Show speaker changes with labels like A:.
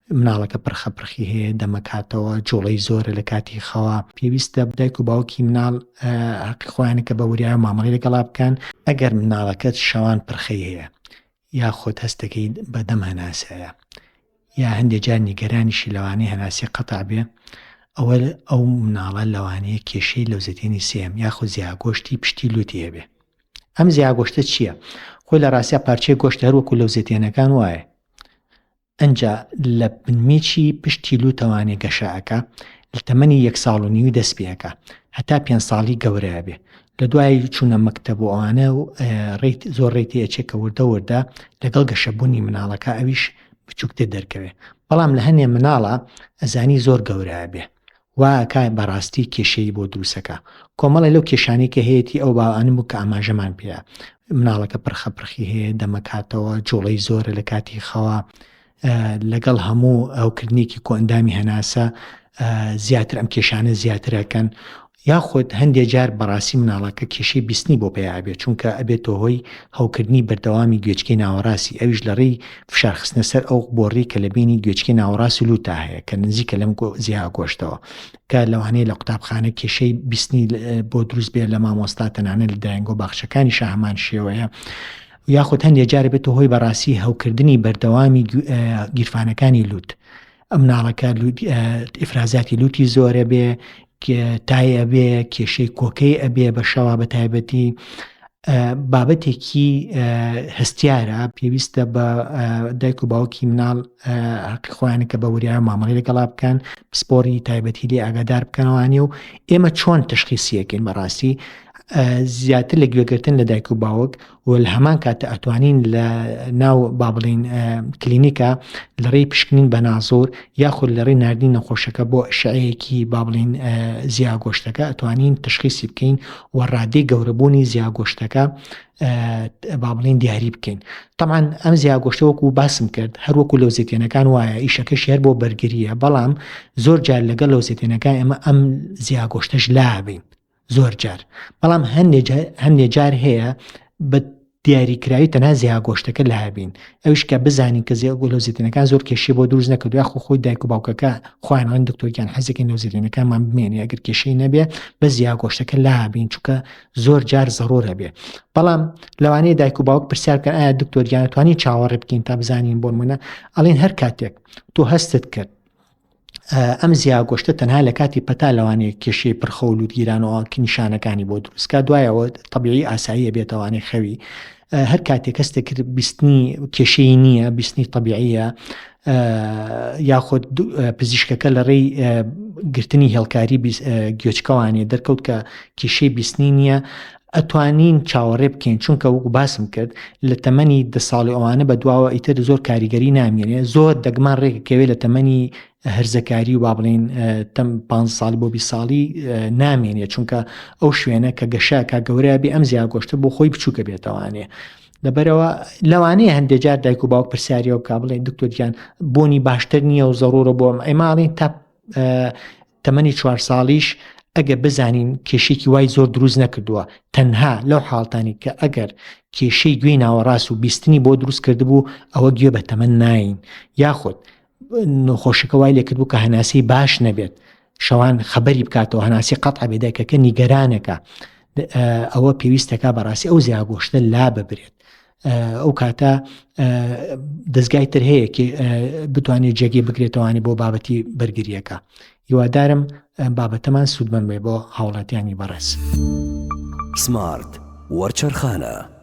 A: مناڵەکە پرخە پرخی هەیە، دەمەکاتەوە، جوڵەی زۆرە لە کاتی خەوا، پێویستە دایک و باوکی مناڵ هەقی خۆیانە کە بە وریایە مامەڵەی لەگەڵا بکەن. ئەگەر مناڵەکەت شەوان پرخەی هەیە یاخود هەستەکەی بە دەم هەناسەیە یا هەندێک جار نیگەرانیشی لەوانەیە هەناسی قەتع بێ، ئەوە ئەو مناڵە لەوانەیە کێشەی لەوزەتێنی سێیەم یاخود زیاگۆشتی پشتی لوتی هەبێ. ئەم زیاگۆشتە چییە؟ خۆی لە ڕاستیا پارچەی گۆشت هەر وەکو لەوزەتێنەکان وایە. ئنجا لە بنمیچی پشتی لوتەوانێ گەشە ئەکا لە تەمەنی یەک ساڵ و نیوی دەست پێ ئەکا هەتا پێنج ساڵی گەورە ئەبێ لە دوای چوونە مەکتەب و ئەوانە و ڕێی زۆر ڕێی تێ ئەچێ کە وردە وردە لەگەڵ گەشەبوونی مناڵەکە ئەویش بچووکتر دەرکەوێ بەڵام لە هەنێ مناڵە ئەزانی زۆر گەورە ئەبێ وا ئەکا بەڕاستی کێشەی بۆ دروستەکا کۆمەڵێ لەو کێشانەی کە هەیەتی ئەو باوانە بوو کە ئاماژەمان پێیا مناڵەکە پرخە پرخی هەیە دەمەکاتەوە جوڵەی زۆرە لە کاتی خەوا لەگەڵ هەموو ئەوکردنێکی کۆئەندامی هەناسە زیاتر ئەم کێشانە زیاترەکەن یاخود هەندێ جار بەڕاستی مناڵەکە کێشەی بیستنی بۆ پەیا ئەبێت چونکە ئەبێتە هۆی هەوکردنی بەردەوامی گوێچکەی ناوەڕاستی ئەویش لە ڕێی فشار خستنە سەر ئەو بۆڕی کە لە بینی گوێچکەی ناوەڕاست و لوتا هەیە کە نزیکە لەم زیا گۆشتەوە کە لەوانەیە لە قوتابخانە کێشەی بیستنی بۆ دروست بێت لە مامۆستا تەنانەت لە داینگۆ باخچەکانی شەهەمان شێوەیە یاخود هەندێک جار بێتە هۆی بەڕاستی هەوکردنی بەردەوامی گیرفانەکانی لوت مناڵەکە ئیفرازاتی لوتی زۆرە بێ تای ئەبێ کێشەی کۆکەی ئەبێ بە شەوا بە تایبەتی بابەتێکی هەستیارە پێویستە بە دایک و باوکی مناڵ هەقی خۆیانە کە بە وریایە مامەڵی لەگەڵا بکەن پسپۆری تایبەتی لێ ئاگادار بکەنەوانی و ئێمە چۆن تشخیصیەکەین بەڕاستی زیاتر لە گوێگرتن لە دایک و باوک و لە هەمان کاتە ئەتوانین لە ناو با بڵین کلینیکە لە ڕێی پشکنین بە نازۆر یاخود لە ڕێی ناردنی نەخۆشەکە بۆ شعەیەکی با بڵین زیاگۆشتەکە ئەتوانین تشخیسی بکەین و ڕادەی گەورەبوونی زیاگۆشتەکە با بڵین دیاری بکەین طبعا ئەم زیاگۆشتە وەکو باسم کرد هەروەکو لەو زیتێنەکان وایە ئیشەکەش هەر بۆ بەرگریە بەڵام زۆر جار لەگەڵ لەو زیتێنەکان ئێمە ئەم زیاگۆشتەش لابین زۆر جار بەڵام هەندێ جار هەیە بە دیاریکراوی تەنها زیاگۆشتەکە لابین ئەوش کە بزانین کە زیاگۆ لەو زیتنەکان زۆر کێشی بۆ دروست نەکردو یاخۆ خۆی دایک و باوکەکە خۆیان دکتۆرگیان حەزەکەین لەو زیتنەکانمان بمێنێ ئەگەر کێشەی نەبێ بە زیاگۆشتەکە لابین چونکە زۆر جار زەڕۆرە بێ بەڵام لەوانەیە دایک و باوک پرسیار بکەن ئایا دکتۆرگیان توانی چاوەڕێ بکەین تا بزانین بۆ نمونە ئەڵێن هەر کاتێک تۆ هەستت کرد ئەم زیاگۆشتە تەنها لە کاتی پەتا لەوانەیە کێشەی پرخە و لوتگیرانەوە نیشانەکانی بۆ دروستکە دوایەوە طببیعی ئاساییە بێتەوانێ خەوی هەر کاتێک کەستێک کرد بیستنی کێشەی نییە بیستنی طببیعیە یاخود پزیشکەکە لە ڕێی گرتنی هێڵکاری گوێچکەوانێ دەرکەوت کە کێشەی بیستنی نییە ئەتوانین چاوەڕێ بکەین چونکە وەکو باسم کرد لە تەمەنی دە ساڵی ئەوانە بە دواوە ئیتر زۆر کاریگەری نامێنێ زۆر دەگمان ڕێکەکەوێت لە تەمەنی هەرزەکاری و با بڵین تەم 5 ساڵ بۆ 20 ساڵی نامێنێ چونکە ئەو شوێنە کە گەشە کە گەورە بێ ئەم زیاگۆشتە بۆ خۆی بچووکە بێتەوانێ لەبەرەوە لەوانەیە هەندێک جار دایک و باوک پرسیاریەوە بکە بڵێ دکتۆر گیان بۆنی باشتر نییە و زەڕورە بۆم ئەماڵین تا تەمەنی چوار ساڵیش ئەگەر بزانین کێشێکی وای زۆر دروست نەکردووە تەنها لەو حاڵتانی کە ئەگەر کێشەی گوێی ناوەڕاست و بیستنی بۆ دروست کردبوو ئەوە گوێ بە تەمەن ناین یاخود نەخۆشەکە وای لێکردبوو کە هەناسەی باش نەبێت شەوان خەبەری بکاتەوە هەناسی قەتع بێ دایکەکە نیگەرانەکە ئەوە پێویستەکە بەڕاستی ئەو زیاگۆشتە لا ببرێت ئەو کاتە دەستگای تر هەیە بتوانێت جێگەی بگرێتەوانی بۆ بابەتی بەرگریەکە هیوادارم بابەتەمان سوودمەند بێ بۆ هاوڵاتیانی بەڕێز.
B: سمارت وەرچەرخانە.